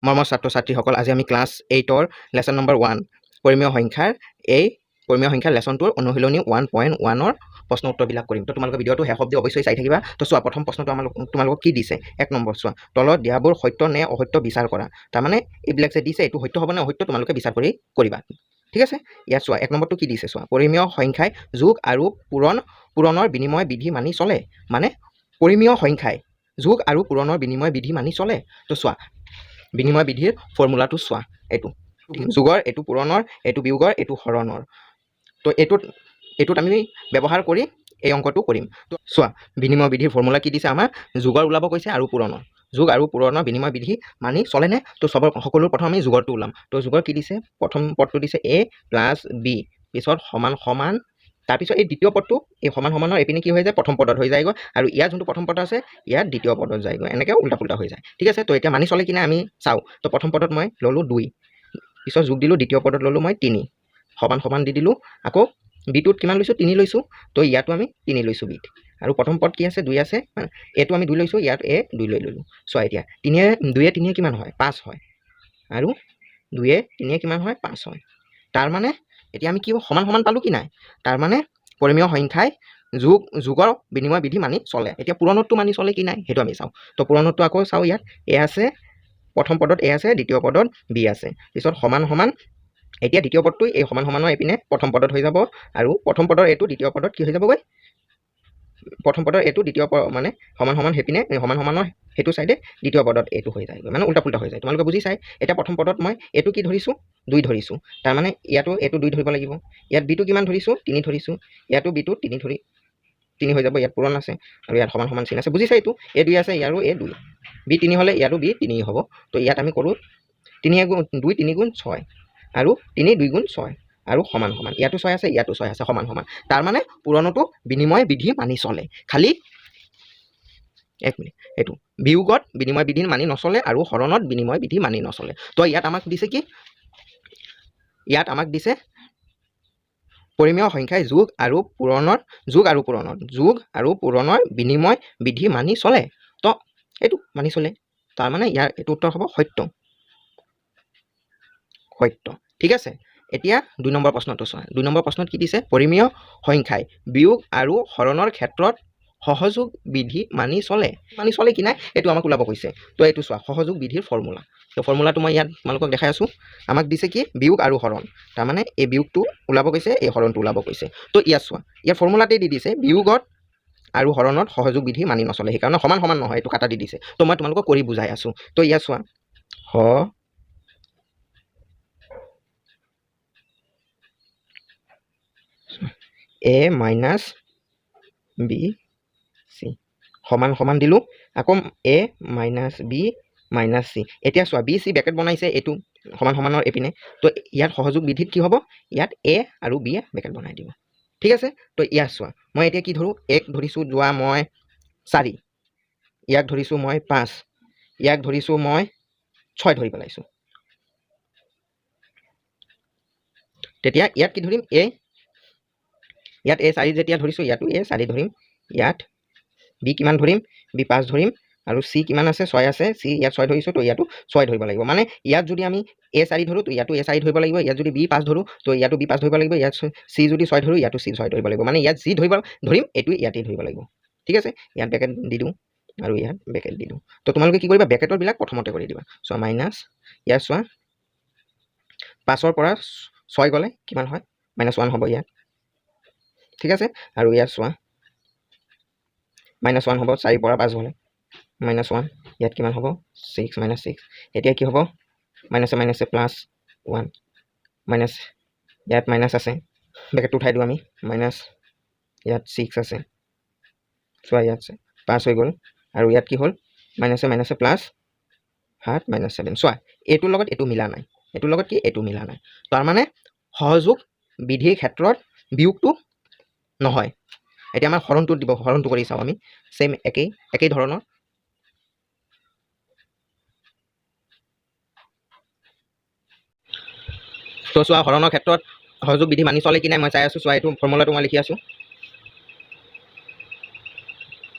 মৰমৰ ছাত্ৰ ছাত্ৰীসকল, আজি আমি ক্লাছ 8ৰ লেচন নম্বৰ 1, পৰিমেয় সংখ্যাৰ, এই পৰিমেয় সংখ্যাৰ লেচনটোৰ অনুশীলনী 1.1ৰ প্ৰশ্ন উত্তৰবিলাক কৰিম। তো তোমালোকে ভিডিঅ'টো শেষ অৱধি অৱশ্যেই চাই থাকিবা। তো চোৱা, প্ৰথম প্ৰশ্নটো তোমালোকক কি দিছে? 1 নম্বৰ চোৱা, তলত দিয়াবোৰ সত্য নে অসত্য বিচাৰ কৰা। তাৰমানে এইবিলাক যে দিছে, এইটো সত্য হ'ব নে অসত্য তোমালোকে বিচাৰ কৰি কৰিবা, ঠিক আছে? ইয়াত চোৱা, 1 নম্বৰটো কি দিছে চোৱা, পৰিমেয় সংখ্যাই যোগ আৰু পূৰণৰ বিনিময় বিধি মানি চলে। মানে পৰিমেয় সংখ্যাই যোগ আৰু পূৰণৰ বিনিময় বিধি মানি চলে। তো চোৱা, বিনিময় বিধিৰ ফৰ্মুলাটো চোৱা, এইটো যোগৰ, এইটো পূৰণৰ, এইটো বিয়োগৰ, এইটো হৰণৰ। তো এইটোত আমি ব্যৱহাৰ কৰি এই অংকটো কৰিম। তো চোৱা, বিনিময় বিধিৰ ফৰ্মুলা কি দিছে আমাৰ? যোগৰ ওলাব কৈছে আৰু পূৰণৰ, যোগ আৰু পূৰণৰ বিনিময় বিধি মানি চলেনে? তো সকলোৰ প্ৰথম আমি যোগৰটো ওলাম। তো যোগৰ কি দিছে? প্ৰথম পদটো দিছে এ প্লাছ বি, পিছত সমান সমান, তাৰপিছত এই দ্বিতীয় পদটো এই সমান সমানৰ এইপিনে কি হৈ যায়? প্ৰথম পদত হৈ যায়গৈ, আৰু ইয়াত যোনটো প্ৰথম পদ আছে ইয়াত দ্বিতীয় পদত যায়গৈ, এনেকৈ উল্টা পুল্টা হৈ যায়, ঠিক আছে? তো এতিয়া মানি চলে কি নাই আমি চাওঁ। তো প্ৰথম পদত মই ল'লোঁ 2, পিছত যোগ দিলোঁ, দ্বিতীয় পদত ল'লোঁ মই 3, সমান সমান দি দিলোঁ। আকৌ বিটোত কিমান লৈছোঁ? 3 লৈছোঁ, তো ইয়াতো আমি 3 লৈছোঁ বিত। আৰু প্ৰথম পদ কি আছে? 2 আছে, মানে এইটো আমি 2 লৈছোঁ, ইয়াত এ 2 লৈ ল'লোঁ। চোৱা, এতিয়া তিনিয়ে দুয়ে তিনিয়ে কিমান হয়? 5 হয়, আৰু দুয়ে তিনিয়ে কিমান হয়? 5 হয়। তাৰমানে এতিয়া আমি কি সমান সমান পালোঁ কি নাই? তাৰমানে পৰিমেয় সংখ্যাই যোগৰ বিনিময় বিধি মানি চলে। এতিয়া পূৰণতটো মানি চলে কি নাই সেইটো আমি চাওঁ। তো পূৰণতটো আকৌ চাওঁ, ইয়াত এ আছে, প্ৰথম পদত এ আছে, দ্বিতীয় পদত বি আছে, পিছত সমান সমান, এতিয়া দ্বিতীয় পদটো এই সমান সমানৰ এইপিনে প্ৰথম পদত হৈ যাব, আৰু প্ৰথম পদৰ এইটো দ্বিতীয় পদত কি হৈ যাবগৈ? প্ৰথম পদৰ এইটো দ্বিতীয় মানে সমান সমান সেইপিনে এই সমান সমানৰ সেইটো চাইডে দ্বিতীয় পদত এইটো হৈ যায়গৈ, মানে উল্টা পুল্টা হৈ যায়, তোমালোকে বুজি চাই। এতিয়া প্ৰথম পদত মই এইটো কি ধৰিছোঁ? 2 ধৰিছোঁ, তাৰমানে ইয়াতো এইটো 2 ধৰিব লাগিব। ইয়াত বিটো কিমান ধৰিছোঁ? 3 ধৰিছোঁ, ইয়াতো বিটো 3 ধৰি 3 হৈ যাব, ইয়াত পূৰণ আছে আৰু ইয়াত সমান সমান চিন আছে, বুজিছা? এইটো এ 2 আছে, ইয়াৰো এ 2, বি 3 হ'লে ইয়াতো বি 3 হ'ব। তো ইয়াত আমি কৰোঁ তিনি এগুণ দুই, তিনি গুণ ছয়, আৰু তিনি দুই গুণ ছয়, আৰু সমান সমান, ইয়াতো ছয় আছে, ইয়াতো ছয় আছে, সমান সমান। তাৰমানে পূৰণতো বিনিময় বিধি মানি চলে, খালি এক মিনিট, এইটো বিয়োগত বিনিময় বিধি মানি নচলে আৰু হৰণত বিনিময় বিধি মানি নচলে। তো ইয়াত আমাক দিছে কি? ইয়াত আমাক দিছে পৰিমেয় সংখ্যাই যোগ আৰু পূৰণৰ, যোগ আৰু পূৰণৰ, যোগ আৰু পূৰণৰ বিনিময় বিধি মানি চলে। তো এইটো মানি চলে, তাৰমানে ইয়াৰ এইটো উত্তৰ হ'ব সত্য, সত্য, ঠিক আছে? এতিয়া 2 নম্বৰ প্ৰশ্নটো চোৱা। 2 নম্বৰ প্ৰশ্নত কি দিছে? পৰিমেয় সংখ্যাই বিয়োগ আৰু হৰণৰ ক্ষেত্ৰত সহযোগ বিধি মানি চলে, মানি চলে কি নাই এইটো আমাক ওলাব কৈছে। তো এইটো চোৱা, সহযোগ বিধিৰ ফৰ্মুলা। তো ফৰ্মুলাটো মই ইয়াত তোমালোকক দেখাই আছোঁ। আমাক দিছে কি? বিয়োগ আৰু হৰণ, তাৰমানে এই বিয়োগটো ওলাব কৈছে, এই হৰণটো ওলাব কৈছে। তো ইয়াত চোৱা, ইয়াৰ ফৰ্মুলাতেই দি দিছে বিয়োগত আৰু হৰণত সহযোগ বিধি মানি নচলে, সেইকাৰণে সমান সমান নহয়, এইটো কাটা দি দিছে। তো মই তোমালোকক কৰি বুজাই আছোঁ। তো ইয়াত চোৱা, হ এ মাইনাছ বি চি সমান সমান দিলোঁ, আকৌ A minus B minus C. এতিয়া চোৱা, বি চি ব্ৰেকেট বনাইছে এইটো সমান সমানৰ এইপিনে, তো ইয়াত সহযোগ বিধিত কি হ'ব? ইয়াত এ আৰু বি এ ব্ৰেকেট বনাই দিব, ঠিক আছে? তো ইয়াত চোৱা, মই এতিয়া কি ধৰোঁ? এক ধৰিছোঁ যোৱা মই 4, ইয়াক ধৰিছোঁ মই 5, ইয়াক ধৰিছোঁ মই 6 ধৰি পেলাইছোঁ। তেতিয়া ইয়াত কি ধৰিম? এ, ইয়াত এ 4 যেতিয়া ধৰিছোঁ, ইয়াতো এ 4 ধৰিম, ইয়াত বি কিমান ধৰিম? বি 5 ধৰিম, আৰু চি কিমান আছে? 6 আছে, চি ইয়াত 6 ধৰিছোঁ, তো ইয়াতো 6 ধৰিব লাগিব। মানে ইয়াত যদি আমি এ 4 ধৰোঁ, তো ইয়াতো এ 4 ধৰিব লাগিব, ইয়াত যদি বি 5 ধৰোঁ, তো ইয়াতো বি 5 ধৰিব লাগিব, ইয়াত চি যদি 6 ধৰোঁ, ইয়াতো চি 6 ধৰিব লাগিব। মানে ইয়াত যি ধৰিম, এইটো ইয়াতেই ধৰিব লাগিব, ঠিক আছে? ইয়াত ব্ৰেকেট দি দিওঁ আৰু ইয়াত ব্ৰেকেট দি দিওঁ। তো তোমালোকে কি কৰিবা? ব্ৰেকেটৰবিলাক প্ৰথমতে কৰি দিবা। চোৱা, মাইনাছ, ইয়াত চোৱা 5ৰ পৰা 6 গ'লে কিমান হয়? মাইনাছ ওৱান হ'ব ইয়াত, ঠিক আছে? আৰু ইয়াত চোৱা মাইনাছ ওৱান হ'ব, চাৰিৰ পৰা 5 গ'লে মাইনাছ ওৱান, ইয়াত কিমান হ'ব? Six minus six. এতিয়া কি হ'ব? মাইনাছে মাইনাছে প্লাছ ওৱান, মাইনাছ ইয়াত মাইনাছ আছে, ব্ৰেকেটটো উঠাই দিওঁ আমি, মাইনাছ ইয়াত ছিক্স আছে, চোৱা ইয়াত 5 হৈ গ'ল, আৰু ইয়াত কি হ'ল? মাইনাছে মাইনাছে প্লাছ সাত মাইনাছ ছেভেন। চোৱা, এইটোৰ লগত এইটো মিলা নাই, এইটোৰ লগত কি এইটো মিলা নাই, তাৰমানে সহযোগ বিধিৰ ক্ষেত্ৰত বিয়োগটো নহয়। এতিয়া আমাৰ হৰণটো দিব, হৰণটো কৰি চাওঁ আমি, ছেইম একেই ধৰণৰ। তো চোৱা, হৰণৰ ক্ষেত্ৰত সহযোগ বিধি মানি চলে কি নাই মই চাই আছোঁ। চোৱা, এইটো ফৰ্মুলাটো মই লিখি আছোঁ।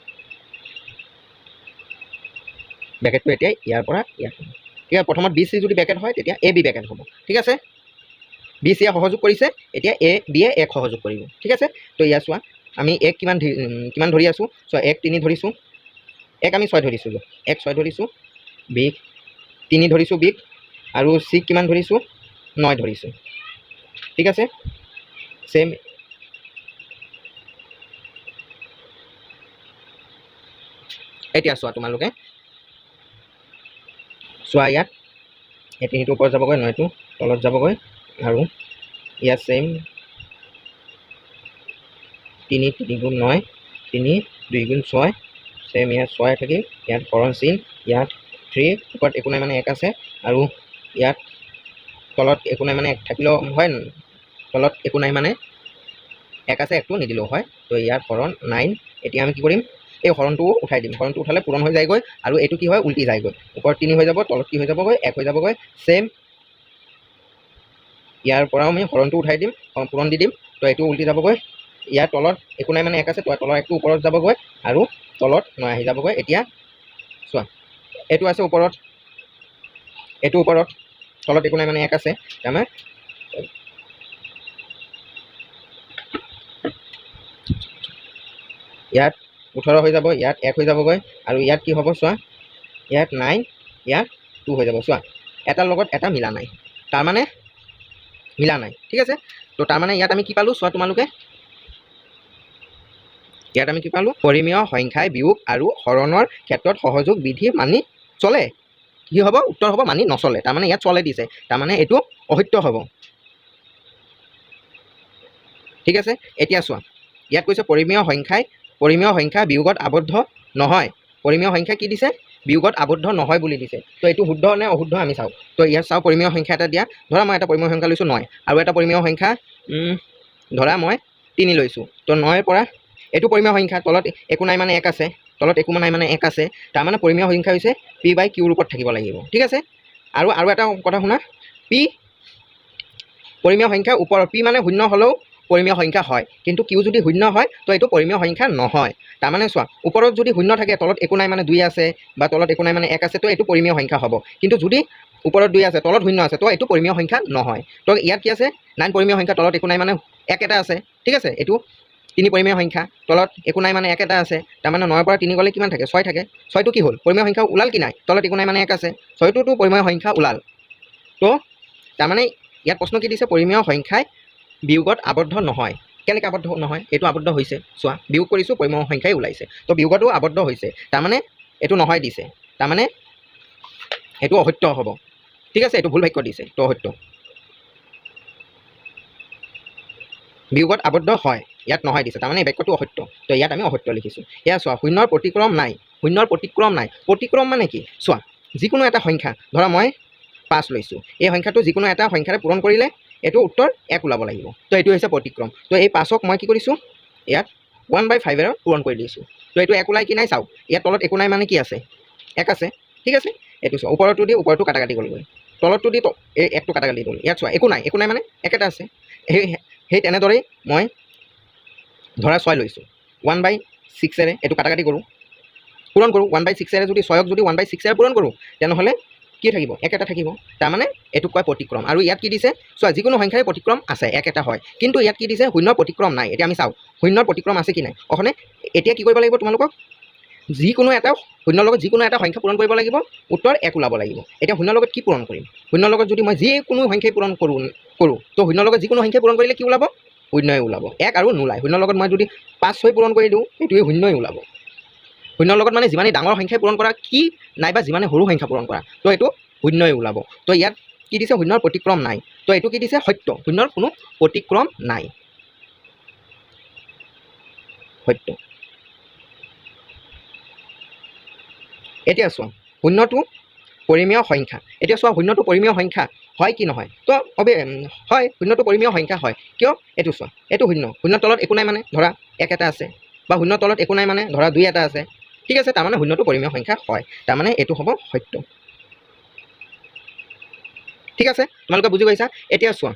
ব্ৰেকেটটো এতিয়া ইয়াৰ পৰা ইয়াত, ঠিক আছে, প্ৰথমত বি চি যদি ব্ৰেকেট হয় তেতিয়া এ বি ব্ৰেকেট হ'ব। ঠিক আছে, বি চিয়ে সহযোগ কৰিছে, এতিয়া এ বিয়ে এক সহযোগ কৰিব। ঠিক আছে, তো ইয়াত চোৱা আমি এক কিমান ধৰি আছোঁ? চোৱা, এক তিনি ধৰিছোঁ, এক আমি ছয় ধৰিছোঁ, এক ছয় ধৰিছোঁ, বিক তিনি ধৰিছোঁ বিক, আৰু চিক কিমান ধৰিছোঁ? নয় ধৰিছোঁ। ঠিক আছে, ছেম এতিয়া চোৱা তোমালোকে চোৱা, ইয়াত এই তিনিটো ওপৰত যাবগৈ, নয়টো তলত যাবগৈ, আৰু ইয়াত ছেম তিনি তিনি গুণ নয়, তিনি দুই গুণ ছয়, ছেম ইয়াত ছয় থাকিল, ইয়াত হৰণ চিন, ইয়াত থ্ৰী, ওপৰত একো নাই মানে এক আছে, আৰু ইয়াত তলত একো নাই মানে এক থাকিলেও হয়, তলত একো নাই মানে এক আছে, একটো নিদিলেও হয়। তো ইয়াত হৰণ নাইন। এতিয়া আমি কি কৰিম? এই হৰণটোও উঠাই দিম। হৰণটো উঠালে পূৰণ হৈ যায়গৈ, আৰু এইটো কি হয়? উল্টি যায়গৈ। ওপৰত তিনি হৈ যাব, তলত কি হৈ যাবগৈ? এক হৈ যাবগৈ। ছেম ইয়াৰ পৰাও আমি হৰণটো উঠাই দিম, পূৰণ দি দিম, তো এইটো উল্টি যাবগৈ। ইয়াৰ তলত একো নাই মানে এক আছে, তো তলৰ একটো ওপৰত যাবগৈ আৰু তলত নয় আহি যাবগৈ। এতিয়া চোৱা, এইটো আছে ওপৰত, এইটো ওপৰত, তলত একো নাই মানে এক আছে, তাৰমানে ইয়াত 18 হৈ যাব, ইয়াত এক হৈ যাবগৈ, আৰু ইয়াত কি হ'ব চোৱা, ইয়াত নাইন, ইয়াত টু হৈ যাব। চোৱা, এটাৰ লগত এটা মিলা নাই, তাৰমানে মিলা নাই। ঠিক আছে, তো তাৰমানে ইয়াত আমি কি পালোঁ চোৱা তোমালোকে, ইয়াত আমি কি পালোঁ? পৰিমেয় সংখ্যাই বিয়োগ আৰু হৰণৰ ক্ষেত্ৰত সহযোগ বিধি মানি চলে। কি হ'ব? উত্তৰ হ'ব মানি নচলে। তাৰমানে ইয়াত চলে দিছে, তাৰমানে এইটো অসত্য হ'ব। ঠিক আছে, এতিয়া চোৱা ইয়াত কৈছে পৰিমেয় সংখ্যা বিয়োগত আবদ্ধ নহয়। পৰিমেয় সংখ্যা কি দিছে? বিয়োগত আবদ্ধ নহয় বুলি দিছে। তো এইটো শুদ্ধ নে অশুদ্ধ আমি চাওঁ। তো ইয়াত চাওঁ পৰিমেয় সংখ্যা এটা দিয়া, ধৰা মই এটা পৰিমেয় সংখ্যা লৈছোঁ নয়, আৰু এটা পৰিমেয় সংখ্যা ধৰা মই তিনি লৈছোঁ। তো নয়ৰ পৰা এইটো পৰিমেয় সংখ্যা, তলত একো নাই মানে এক আছে, তলত একো নাই মানে এক আছে, তাৰমানে পৰিমেয় সংখ্যা হৈছে পি বাই কিউ ৰূপত থাকিব লাগিব। ঠিক আছে, আৰু এটা কথা শুনা, পি পৰিমেয় সংখ্যা ওপৰত, পি মানে শূন্য হ'লেও পৰিমেয় সংখ্যা হয়, কিন্তু কিউ যদি শূন্য হয় তো এইটো পৰিমেয় সংখ্যা নহয়। তাৰমানে চোৱা, ওপৰত যদি শূন্য থাকে, তলত একো নাই মানে দুই আছে, বা তলত একো নাই মানে এক আছে, তো এইটো পৰিমেয় সংখ্যা হ'ব। কিন্তু যদি ওপৰত দুই আছে, তলত শূন্য আছে, তো এইটো পৰিমেয় সংখ্যা নহয়। তো ইয়াত কি আছে? নাইন পৰিমেয় সংখ্যা, তলত একো নাই মানে এক এটা আছে। ঠিক আছে, এইটো তিনি পৰিমেয় সংখ্যা, তলত একো নাই মানে এক এটা আছে, তাৰমানে নয়ৰ পৰা তিনি গ'লে কিমান থাকে? ছয় থাকে। ছয়টো কি হ'ল? পৰিমেয় সংখ্যা ওলাল কি নাই? তলত একো নাই মানে এক আছে, ছয়টোতো পৰিমেয় সংখ্যা ওলাল। তো তাৰমানে ইয়াত প্ৰশ্ন কি দিছে? পৰিমেয় সংখ্যাই বিয়োগত আবদ্ধ নহয়। কেনেকৈ আবদ্ধ নহয়? এইটো আবদ্ধ হৈছে, চোৱা বিয়োগ কৰিছোঁ পৰিমেয় সংখ্যাই ওলাইছে, তো বিয়োগতো আবদ্ধ হৈছে, তাৰমানে এইটো নহয় দিছে, তাৰমানে এইটো অসত্য হ'ব। ঠিক আছে, এইটো ভুল বাক্য দিছে, তো অসত্য। বিয়োগত আবদ্ধ হয়, ইয়াত নহয় দিছে, তাৰমানে এই বাক্যটো অসত্য, তো ইয়াত আমি অসত্য লিখিছোঁ। এয়া চোৱা, শূন্যৰ প্ৰতিক্ৰম নাই, শূন্যৰ প্ৰতিক্ৰম নাই। প্ৰতিক্ৰম মানে কি? চোৱা, যিকোনো এটা সংখ্যা, ধৰা মই 5 লৈছোঁ, এই সংখ্যাটো যিকোনো এটা সংখ্যাৰে পূৰণ কৰিলে এইটো উত্তৰ এক ওলাব লাগিব, তো এইটো হৈছে প্ৰতিক্ৰম। তো এই 5ক মই কি কৰিছোঁ? ইয়াত ওৱান বাই ফাইভেৰে পূৰণ কৰি দিছোঁ, তো এইটো এক ওলাই কি নাই চাওঁ, ইয়াত তলত একো নাই মানে কি আছে? এক আছে। ঠিক আছে, এইটো চোৱা, ওপৰতো দি ওপৰটো কাটাকাটি গ'লগৈ, তলতটো দি এই একটো কাটাকাটি গ'ল। ইয়াত চোৱা একো নাই, একো নাই মানে এক এটা আছে। সেই তেনেদৰেই মই ধৰা ছয় লৈছোঁ, ওৱান বাই ছিক্সেৰে এইটো কাটাকাটি কৰোঁ, পূৰণ কৰোঁ, ওৱান বাই ছিক্সেৰে যদি ছয়ক যদি ওৱান বাই ছিক্সেৰে পূৰণ কৰোঁ তেনেহ'লে কি থাকিব? এক এটা থাকিব। তাৰমানে এইটোক কয় প্ৰতিক্ৰম। আৰু ইয়াত কি দিছে চোৱা, যিকোনো সংখ্যাৰে প্ৰতিক্ৰম আছে, এক এটা হয়, কিন্তু ইয়াত কি দিছে? শূন্যৰ প্ৰতিক্ৰম নাই। এতিয়া আমি চাওঁ শূন্যৰ প্ৰতিক্ৰম আছে কি নাই। অখনে এতিয়া কি কৰিব লাগিব তোমালোকক? যিকোনো এটা শূন্যৰ লগত যিকোনো এটা সংখ্যা পূৰণ কৰিব লাগিব, উত্তৰ এক ওলাব লাগিব। এতিয়া শূন্যৰ লগত কি পূৰণ কৰিম? শূন্যৰ লগত যদি মই যিকোনো সংখ্যাই পূৰণ কৰোঁ, তো শূন্যৰ লগত যিকোনো সংখ্যাই পূৰণ কৰিলে কি ওলাব? শূন্যই ওলাব, এক আৰু নোলায়। শূন্যৰ লগত মই যদি 5 6 পূৰণ কৰি দিওঁ, সেইটোৱে শূন্যই ওলাব। শূন্যৰ লগত মানে যিমানেই ডাঙৰ সংখ্যাই পূৰণ কৰা কি নাইবা যিমানে সৰু সংখ্যা পূৰণ কৰা, তো এইটো শূন্যই ওলাব। তো ইয়াত কি দিছে? শূন্যৰ প্ৰতিক্ৰম নাই। তো এইটো কি দিছে? সত্য, শূন্যৰ কোনো প্ৰতিক্ৰম নাই, সত্য। এতিয়া চোৱা, শূন্যটো পৰিমেয় সংখ্যা। এতিয়া চোৱা, শূন্যটো পৰিমেয় সংখ্যা হয় কি নহয়? তো হয়, শূন্যটো পৰিমেয় সংখ্যা হয়। কিয়? এইটো চোৱা, এইটো শূন্য, শূন্যৰ তলত একো নাই মানে ধৰা এক এটা আছে, বা শূন্যৰ তলত একো নাই মানে ধৰা দুই এটা আছে। ঠিক আছে, তাৰমানে শূন্যটো পৰিমেয় সংখ্যা হয়, তাৰমানে এইটো হ'ব সত্য। ঠিক আছে, তোমালোকে বুজি পাইছা? এতিয়া চোৱা,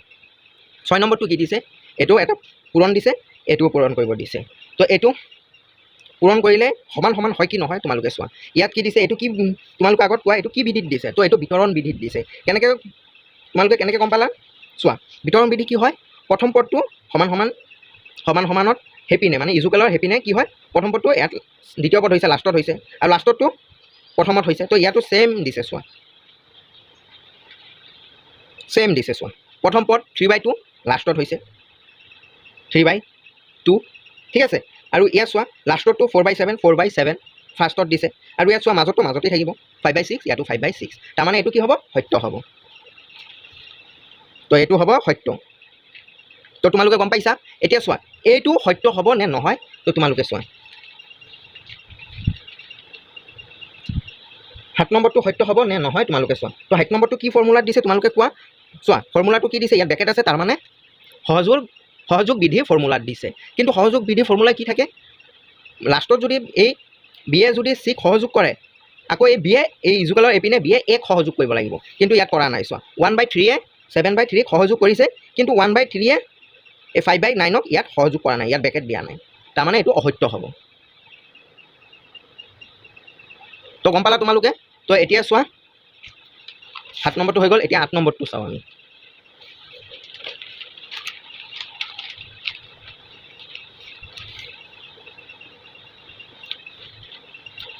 6 নম্বৰটো কি দিছে? এইটো এটা পূৰণ দিছে, এইটোও পূৰণ কৰিব দিছে। তো এইটো পূৰণ কৰিলে সমান সমান হয় কি নহয় তোমালোকে চোৱা। ইয়াত কি দিছে? এইটো কি তোমালোকে আগত কোৱা, এইটো কি বিধিত দিছে? তো এইটো বিতৰণ বিধিত দিছে। কেনেকৈ তোমালোকে কেনেকৈ গম পালা? চোৱা, বিতৰণ বিধি কি হয়? প্ৰথম পদটো সমান সমান সমান সমানত সেইপিনে, মানে ইজুকেলৰ সেইপিনে কি হয়? প্ৰথম পদটো ইয়াত দ্বিতীয় পদ হৈছে, লাষ্টত হৈছে, আৰু লাষ্টতটো প্ৰথমত হৈছে। তো ইয়াতো ছেইম দিছে, চোৱা, ছেইম দিছে। চোৱা, প্ৰথম পদ 3/2, লাষ্টত হৈছে 3/2, ঠিক আছে? আৰু ইয়াত চোৱা, লাষ্টতটো 4/7, 4/7 ফাৰ্ষ্টত দিছে। আৰু ইয়াত চোৱা, মাজতটো মাজতেই থাকিব, 5/6, ইয়াতো 5/6। তাৰমানে এইটো কি হ'ব? সত্য হ'ব। তো এইটো হ'ব সত্য। তো তোমালোকে গম পাইছা। এতিয়া চোৱা, এইটো সত্য হ'ব নে নহয়, তো তোমালোকে চোৱা, 7 নম্বৰটো সত্য হ'ব নে নহয় তোমালোকে চোৱা। তো 7 নম্বৰটো কি ফৰ্মুলাত দিছে তোমালোকে কোৱা। চোৱা, ফৰ্মুলাটো কি দিছে? ইয়াত বেকেট আছে, তাৰমানে সহযোগ বিধিৰ ফৰ্মুলাত দিছে। কিন্তু সহযোগ বিধিৰ ফৰ্মুলা কি থাকে? লাষ্টত যদি এই বিয়ে যদি চিক সহযোগ কৰে, আকৌ এই বিয়ে এই ইজুকেলৰ এইপিনে বিয়ে এক সহযোগ কৰিব লাগিব, কিন্তু ইয়াত কৰা নাই। চোৱা, 1/3য়ে 7/3ক সহযোগ কৰিছে, কিন্তু 1/3য়ে এই 5/9ক ইয়াত সহযোগ কৰা নাই, ইয়াত বেকেট দিয়া নাই। তাৰমানে এইটো অসত্য হ'ব। তো গম পালা তোমালোকে? তো এতিয়া চোৱা, 7 নম্বৰটো হৈ গ'ল। এতিয়া 8 নম্বৰটো চাওঁ আমি।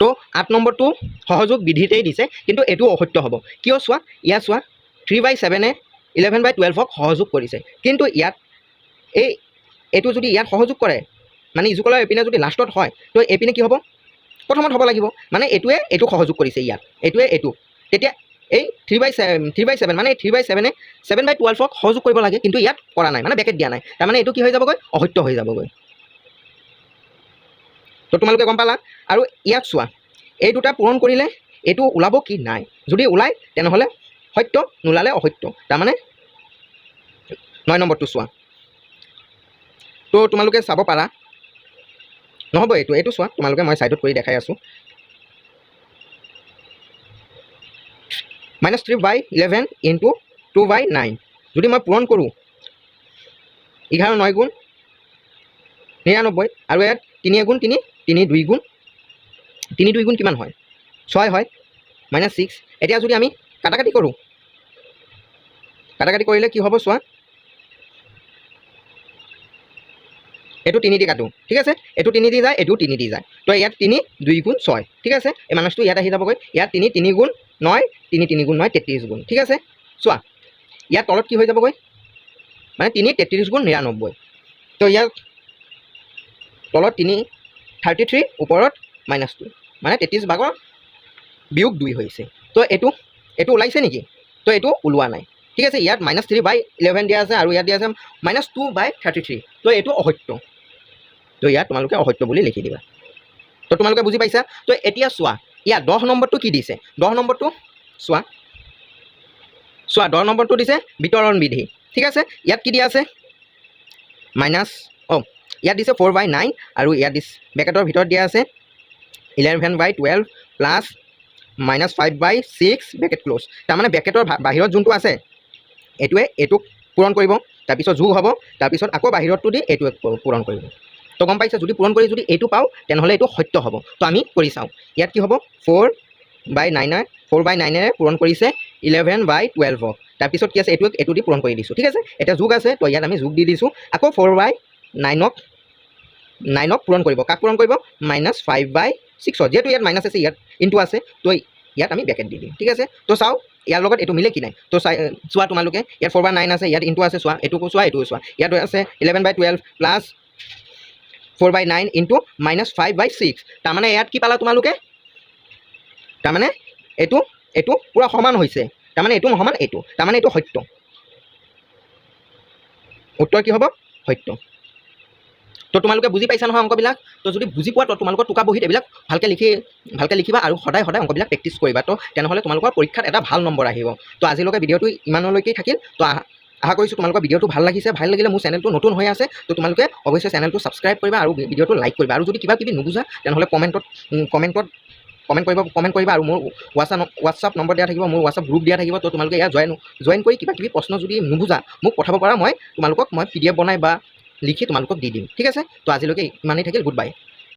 তো 8 নম্বৰটো সহযোগ বিধিতেই দিছে, কিন্তু এইটো অসত্য হ'ব। কিয় চোৱা, ইয়াত চোৱা, 3/7ে 11/12ক সহযোগ কৰিছে, কিন্তু ইয়াত এইটো যদি ইয়াত সহযোগ কৰে, মানে ইজুকলৰ এইপিনে যদি লাষ্টত হয়, তো এইপিনে কি হ'ব? প্ৰথমত হ'ব লাগিব। মানে এইটোৱে এইটো সহযোগ কৰিছে, ইয়াত এইটোৱে এইটো, তেতিয়া এই 3/7, মানে এই 3/7ে 7/12ক সহযোগ কৰিব লাগে, কিন্তু ইয়াত কৰা নাই, মানে বেকেট দিয়া নাই। তাৰমানে এইটো কি হৈ যাবগৈ? অসত্য হৈ যাবগৈ। তো তোমালোকে গম পালা। আৰু ইয়াত চোৱা, এই দুটা পূৰণ কৰিলে এইটো ওলাব কি নাই? যদি ওলায় তেনেহ'লে সত্য, নোলালে অসত্য। তাৰমানে 9 নম্বৰটো চোৱা। তো তোমালোকে চাব পাৰা, নহ'ব এইটো, এইটো চোৱা তোমালোকে, মই ছাইডত কৰি দেখাই আছোঁ। -3/11 ইনটু 2/9, যদি মই পূৰণ কৰোঁ, 11 9 গুণ 99, আৰু ইয়াত তিনি এগুণ তিনি, তিনি দুই গুণ, তিনি দুই গুণ কিমান হয়? 6 হয়, মাইনাছ ছিক্স। এতিয়া যদি আমি কাটাকাটি কৰোঁ, কাটাকাটি কৰিলে কি হ'ব চোৱা, এইটো 3 দি কাটো, ঠিক আছে? এইটো 3 দি যায়, এইটো 3 দি যায়। তো ইয়াত তিনি দুই গুণ ছয়, ঠিক আছে? এই মাইনাছটো ইয়াত আহি যাবগৈ। ইয়াত তিনি তিনি গুণ নয়, তিনি তিনি গুণ নয়, 33 গুণ, ঠিক আছে? চোৱা, ইয়াত তলত কি হৈ যাবগৈ? মানে তিনি 33 গুণ 99। তো ইয়াত তলত তিনি 33, ওপৰত মাইনাছ টু, মানে 33 ভাগৰ বিয়োগ 2 হৈছে। তো এইটো ওলাইছে নেকি? তো এইটো ওলোৱা নাই, ঠিক আছে? ইয়াত -3/11 দিয়া আছে, আৰু ইয়াত দিয়া আছে -2/33। তো এইটো অসত্য। তো ইয়াত তোমালোকে অসত্য বুলি লিখি দিবা। তো তোমালোকে বুজি পাইছা? তো এতিয়া চোৱা, ইয়াত 10 নম্বৰটো কি দিছে? 10 নম্বৰটো চোৱা, চোৱা, 10 নম্বৰটো দিছে বিতৰণ বিধি, ঠিক আছে? ইয়াত কি দিয়া আছে? মাইনাছ, অ' ইয়াত দিছে 4/9, আৰু ইয়াত দিছে ব্ৰেকেটৰ ভিতৰত দিয়া আছে 11/12 প্লাছ -5/6 ব্ৰেকেট ক্ল'জ। তাৰমানে ব্ৰেকেটৰ বাহিৰত যোনটো আছে এইটোৱে এইটোক পূৰণ কৰিব, তাৰপিছত যোগ হ'ব, তাৰপিছত আকৌ বাহিৰতটো দি এইটোৱে পূৰণ কৰিব। তো গম পাইছা, যদি পূৰণ কৰি যদি এইটো পাওঁ তেনেহ'লে এইটো সত্য হ'ব। তো আমি কৰি চাওঁ, ইয়াত কি হ'ব? 4/9, 4/9েৰে পূৰণ কৰিছে 11/12ক। তাৰপিছত কি আছে? এইটোক এইটো দি পূৰণ কৰি দিছোঁ, ঠিক আছে? এতিয়া যোগ আছে, তো ইয়াত আমি যোগ দি দিছোঁ। আকৌ 4/9ক, নাইনক পূৰণ কৰিব, কাক পূৰণ কৰিব? -5/6ত। যিহেতু ইয়াত মাইনাছ আছে, ইয়াত ইনটু আছে, তো ইয়াত আমি ব্ৰেকেট দি দিম, ঠিক আছে? তো চাওঁ ইয়াৰ লগত এইটো মিলে কি নাই। তো চোৱা তোমালোকে, ইয়াত 4/9 আছে, ইয়াত ইনটু আছে, চোৱা এইটোকো চোৱা, এইটোও চোৱা। ইয়াত আছে 11/12 প্লাছ 4/9 ইনটু -5/6। তাৰমানে ইয়াত কি পালা তোমালোকে? তাৰমানে এইটো পূৰা সমান হৈছে, তাৰমানে এইটো সমান এইটো, তাৰমানে এইটো সত্য। উত্তৰ কি হ'ব? সত্য। তো তোমালোকে বুজি পাইছা নহয় অংকবিলাক? তো যদি বুজি পোৱা, তো তোমালোকৰ টোকা বহীত এইবিলাক ভালকৈ লিখিবা আৰু সদায় সদায় অংকবিলাক প্ৰেক্টিছ কৰিবা। তো তেনেহ'লে তোমালোকৰ পৰীক্ষাত এটা ভাল নম্বৰ আহিব। তো আজিলৈকে ভিডিঅ'টো ইমানলৈকে থাকিল। তো আশা কৰিছোঁ তোমালোকৰ ভিডিঅ'টো ভাল লাগিছে। ভাল লাগিলে মোৰ চেনেলটো নতুন হৈ আছে, তো তোমালোকে অৱশ্যে চেনেলটো ছাবস্ক্ৰাইব কৰিবা আৰু ভিডিঅ'টো লাইক কৰিবা। আৰু যদি কিবা কিবি নুবুজা তেনেহ'লে কমেণ্টত কমেণ্ট কৰিবা আৰু মোৰ হোৱাটছআপ নম্বৰ দিয়া থাকিব, মোৰ হোৱাটছআপ গ্ৰুপ দিয়া থাকিব। তো তোমালোকে ইয়াত জইন কৰি কিবা কিবি প্ৰশ্ন যদি নুবুজা মোক পঠাব পাৰা, মই তোমালোকক পি ডি এফ বনাই বা লিখি তোমালোকক দি দিম, ঠিক আছে? তো আজিলৈকে ইমানেই থাকিল, গুড বাই।